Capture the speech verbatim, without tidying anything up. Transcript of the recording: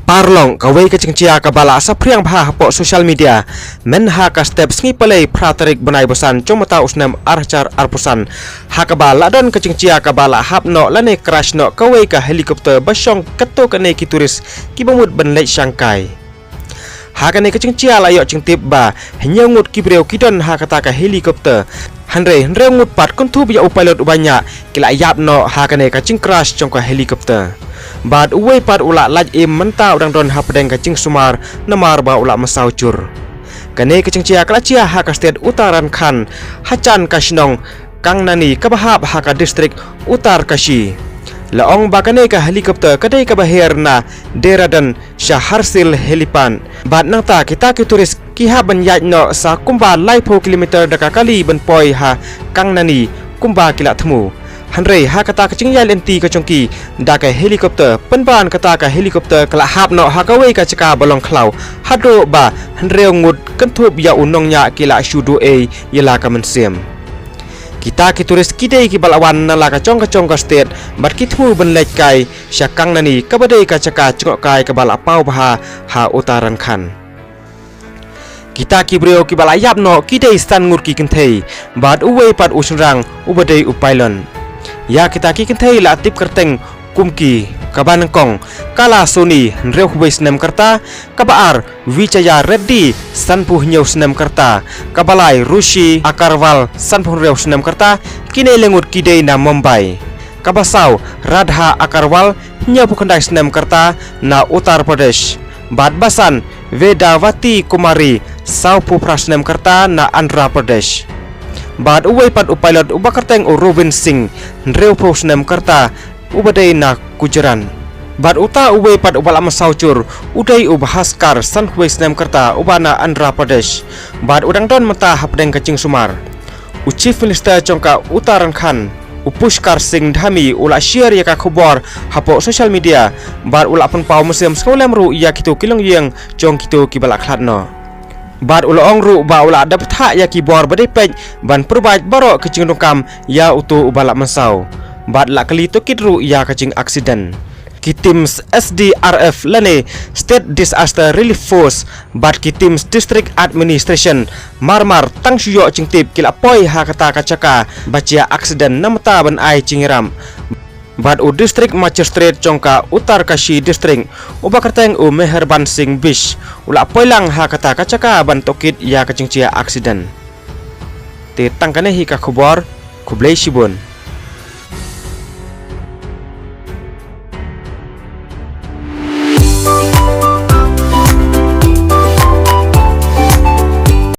Parlong kawei ka jingjia kaba la saphriang bha hapoh social media, mynha ka step sngi Palei phra tarik bnai ba san jong mynta u snem ar hajar arphew san, ha kaba la don ka jingjia kaba la hap noh lane crash noh kawei ka helicopter ba shong katto katne ki tourist kiba mut ban leit shangkai. Ha kane ka jingjia la ïoh jingtip ba hynñiew ngut ki briew ki don ha kata ka helicopter, hynrei hynriew ngut pat kynthup ïa u pilot uba ñiah ki la ïap noh ha kane ka jingcrash jong ka helicopter. Bad uwei pat u la lait im mynta u dang don hapdeng ka jingsumar namar ba u la mynsaw jur. Kane ka jingjia ka la jia ha ka state Uttarakhand, hajan ka shnong Kangnani kaba hap ha ka district Uttarkashi. La ong ba kane ka helicopter ka dei kaba her na Dehradun sha Harsill helipad. Bad nangta kita ki tourist ki hap ban ïaid noh sa kumba laiphew kilometer da ka kali ban poi ha Kangnani kumba ki la thmu. Hynrei ha kata ka jingïaid lynti ka jong ki da ka helicopter, pynban kata ka helicopter ka la hap noh ha kawei ka jaka ba long khlaw, haduh ba hynriew ngut kynthup ïa u nongñiah ki la shu duh ei ïa la ka mynsiem. Kita ki tourist ki dei kiba la wan na la ka jong ka jong ka state bad ki thmu ban leit kai sha Kangnani kaba dei ka jaka jngohkai kaba la paw bha ha Uttarakhand. Kita ki briew kiba la ïap noh ki dei san ngut ki kynthei bad uwei pat u shynrang uba dei u pilot. Ïa kita ki kynthei la tip kyrteng kum ki, kaba nyngkong Kala Soni, hynriew phew wei snem ka rta, kaba ar Vijaya Reddy, sanphew hynñiew snem ka rta, kaba lai Rushi Agarwal, sanphew hynriew snem ka rta, kine le ngut ki dei na Mumbai. Kaba saw Radha Agarwal, hynñiew phew khyndai snem ka rta, na Uttar Pradesh. Bad ba san Vedavati Kumari, sawphew phra snem ka rta, na Andhra Pradesh. Bad uwei pat u pilot uba kyrteng u Robin Singh, hynriew phew snem ka rta, uba dei na Gujarat. Bad uta uwei pat uba la mynsaw jur u dei u Bhaskar, sanphew wei snem ka rta, uba na Andhra Pradesh. Bad u dang don mynta hapdeng ka jingsumar. U Chief Minister jong ka Uttarakhand, u Pushkar Singh Dhami, u la share ïa ka khubor hapoh social media bad u la pynpaw mynsiem sngewlem ruh ïa kito ki longïing jong kito kiba la khlad noh. Bad u la ong ruh ba u la dep thah ïa ki bor ba dei peit ban pyrbaid baroh ki jingdonkam ïa uto uba la mynsaw. Bad la kylli tohkit ruh ïa ka jing accident. Ki team S D R F lane State Disaster Relief Force bad ki team District Administration mar mar tang shu ïoh jingtip ki la poi ha kata ka jaka ba jia accident na bynta ban ai jingïarap. Bad u District Magistrate jong ka Uttarkashi District, uba kyrteng u Meherban Singh Bish, u la poi lang ha kata ka jaka ban tohkit ïa ka jingjia accident. Te tang kane hi ka khubor, khublei shibun.